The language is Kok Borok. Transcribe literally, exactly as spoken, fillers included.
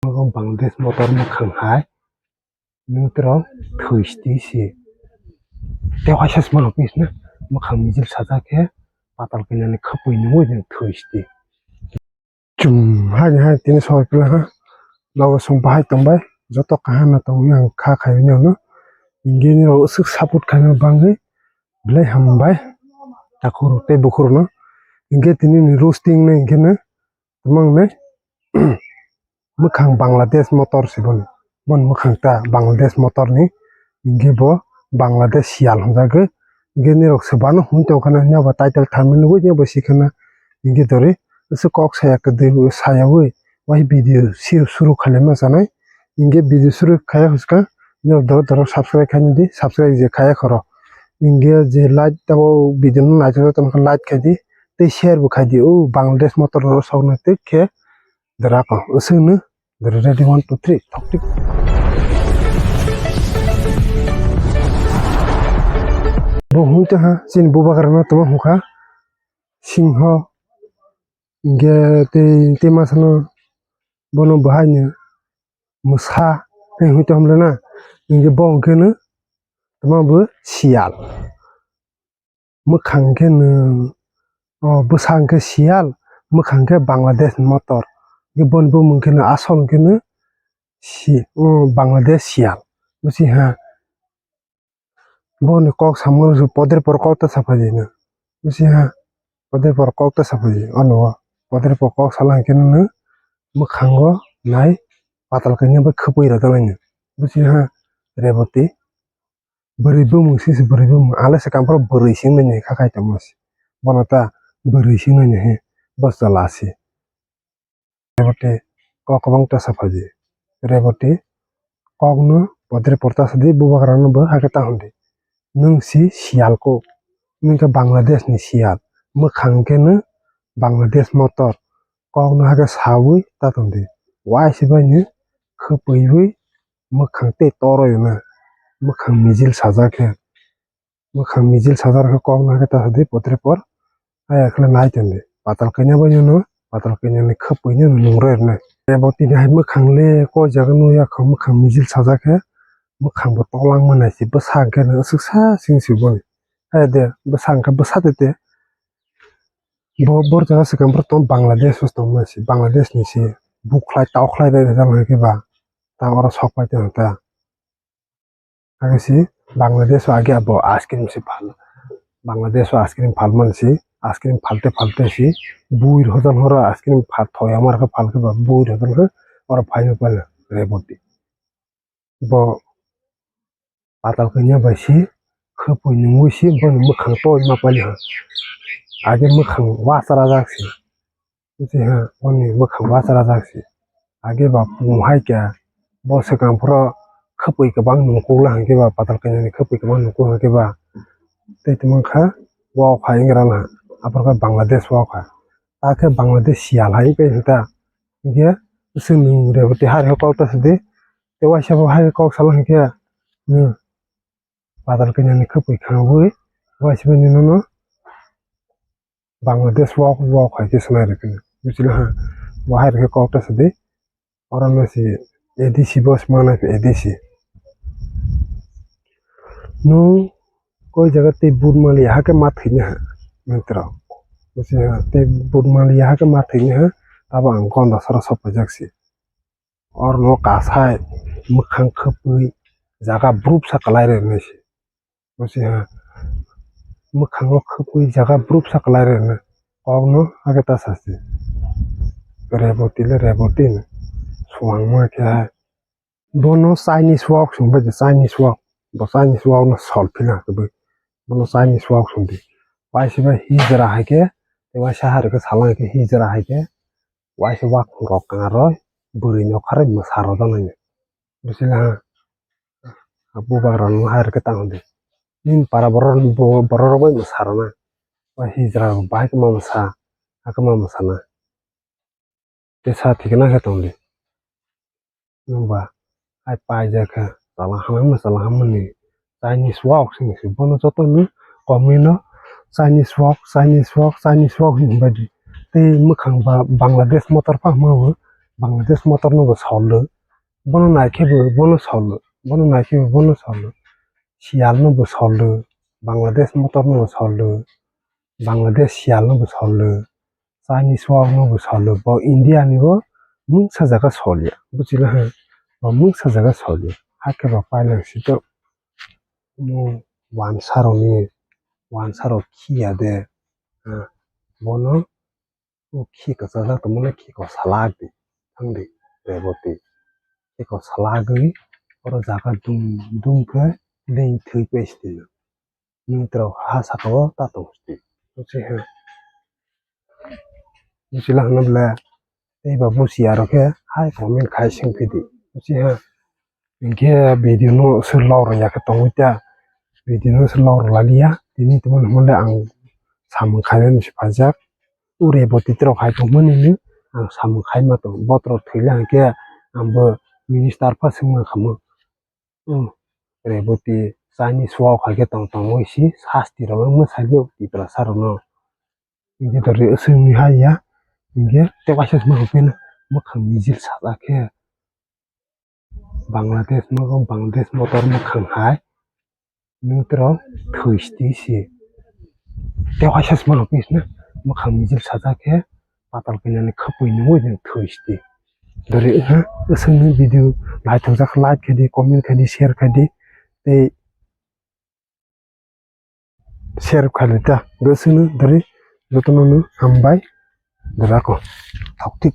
Bangladesh motor mwkhang hai nwng tro thwi sti si. Tei waisa se mano pis na mwkhang mijil sajak khe patal kanya ni khapui nungwi thwi sti. Chum hai hai tini soi pila ha. Logo song bahai tongbai. Joto kaham na tongwi ang kha khai no. Inge ni rok swk support khai no bangwi. Belai hambai. Takhuru tei bukhuru no. Inge tini ni roasting ne inge ne. Tamang ne. Mwkhang Bangladesh motor se bono. Bon mwkhang ta Bangladesh motor ni. Inge bo Bangladesh siyal hwnjagwi. Inge ni rok se bano hwn tong khana. Nya bo title tharmani nugwi nya bo si khana. Inge dori. Ese kok saya kwdwi sayawi wai video sir suru khaima sanai. Inge video suru khaya huska nyo doro doro subscribe khaini di, subscribe je khaya khoro. Inge je like tabo video no naithotok tongkha like khai di tei share bo khai di. O Bangladesh motor no sok no tei khe dora ko usung no dora ready one two three thok tik. Bo hung tongha chini bubagra no tamo hungkha singho. Hingke tei, tei masa no bono bahai no mwsa tei hoi tongmle na. Hingke bo hingke no tamo bo siyal. Mwkhang hingke no, o bwsa hingke siyal, mwkhang hingke Bangladesh ni motor. Hingke boni bumung hingke no asol hingke no si, o Bangladesh siyal. Bwsi ha. Boni kok samung se podre por kok ta sapai di na. Bisi ha podre por kok ta sapai di. Ono podre por kok sala hingke nini mwkhango nai patal kanya bai khapui rwgwlai ni. Bisi ha Reboti bwrwi bumung sisi bwrwi bumung ale se kampro bwrwi sing nai ni kha khai tongma se. Bono ta bwrwi sing nai ni he bwsala se. Reboti kok kwbang ta sapai di. Reboti kokno podre por ta sadi bubagrano bo hakhe ta hwn di. Nwng si siyal kuk, nwng khe Bangladesh ni siyal, mwkhang khe no Bangladesh motor, kokno hakhe sawi ta tong di. Waisa bai no khapui wi mwkhang tei toroi na, mwkhang mijil sajak khe. Mwkhang mijil sajak khe kok nahai khe ta sadi podre por. Aya khe nai tong di. Patal kanya bai no, patal kanya ni khapui no nung roi rwnai. Reboti ni hai mwkhang le koi jaga no ya kho mwkhang mijil sajak khe. Mwkhang bo tolangma nai si bwsa hwnkhe no swksa sing si boni. Hai de bwsa hwnkhe bwsa tete. Bo bor jaga swkang bor tong Bangladesh o tongma si Bangladesh ni si bukhlai tokhlai bai rijak nai khe ba. Ta oro sok pai tong ta. Age si Bangladesh o age abo ice cream si phal. Bangladesh o ice cream phal man si, ice cream phalte phalte si bui hodan horo ice cream phal thoya mar khe phal khe ba bui hodan khe oro phai ma pala Reboti. Bo patal kanya bai si khapui nungwi si boni mwkhang to ma pali ha. Age mwkhang wasra jak si. Bisi ha boni mwkhang wasra jak si. Age ba pung hai khe bo swkang phoro khapui kwbang nung kukla hwnkhe ba patal kanya ni khapui kwbang nung kuk hwnkhe ba tei tongmang kha wa o khai wngya rwna aphuru khe Bangladesh wa o kha. Ta khe Bangladesh siyal hai khe hinta hwnkhe bwswk nwng Reboti hai khe kok ta sadi tei waisa bo hai khe kok sala hwnkhe nwng patal kanya ni khapui khangwi waisa bai nini no. Bangladesh wok wok hai khe swmai rwkhe. Buchila ha. Bo hai rwkhe kok ta sadi. Oro no si A D C bo swmana khe A D C. Nwng koi jaga tei but mali ha khe ma thwini ha. Mantro. Buchila ha tei but mali ha khe ma thwini ha. Abo ang gonda sara sopajak si. Oro no kasai mwkhang khapui jaga bwrupsa kwlai rwnai se. Busi ha mwkhango khapui jaga bwrupsa kwlai rwnai kok no age ta sa se. Reboti le Reboti no swngma khe hai. Bono Chinese wok swng bai de Chinese wok. Bo Chinese wok no sol phila khe bai. Bono Chinese wok swng di. Waisa bai hijra hai khe, tei waisa hai khe salang khe hijra hai khe. Waisa wakhung rok kangaroi bwrwi nokharwi mwsa rwjaknai. Bising ha bubagra no hai rwkhe tang di. Nini para borok borok rok bai mwsa rwna. Bai hijra rok bahai khe ma mwsa, hakhe ma mwsana. Tei sa thikna khe tong di. Nwng ba hai paijak kha chala hamya chala hamya ni Chinese wok se hinwi se bono joto no comment no Chinese wok Chinese wok Chinese wok hinwi bai di tei mwkhang ba Bangladesh motor phano Bangladesh motor no bo sol rw, bono nai khe bo bono sol rw, bono nai khe bo bono sol rw, Sial no bo sol rw, Bangladesh motor no bo sol rw, Bangladesh Sial no bo sol rw, Chinese wak no bo sol rw, bo India ni bo mungsa jaga sol ya, buchila ha, bo mungsa jaga sol ya, hakhe bo paileng si to mo wansa rok ni, wansa rok khiya de, ah, bono o khi kwchajak tongmani khiko salak di thangdi Reboti. Khiko salagwi oro jaga dum dum khe leng thwi pes di. Nwng twrok ha saka o ta tong sdi. Buchi ha. Buchila hwnwi ble tei ba buchi aro khe hai comment khai sing phidi. Buchi ha. Hinkhe video no se log rwya khe tongwi ta. Video no se log rwlaliya. Tini tongmani hwnle ang samung khainani se paijak. O Reboti twrok hai tongmani no ang samung khaima tong. Botrok thwile hinkhe ang bo minister pha swngma khamu. Hmm. Reboti Chinese wak hai khe tong tongwi si sasti rwma mwsai liya Tiprasa rokno. Hinkhe to re swngwi hai ya. Hinkhe tei waisa se ma hopeno mwkhang mijil sajak khe. Bangladesh nogo Bangladesh motor mwkhang hai nwng tro thwisti si. Tei waisa se mano pisna mwkhang mijil sajak khe patal kailaini khapui nungwi nwng thwisti. Dori wngha aswkni video naithokjak like khaidi, comment khaidi, share khaidi tei share khailai ta. Aswkno dori jotono no hambai dorako thokthik.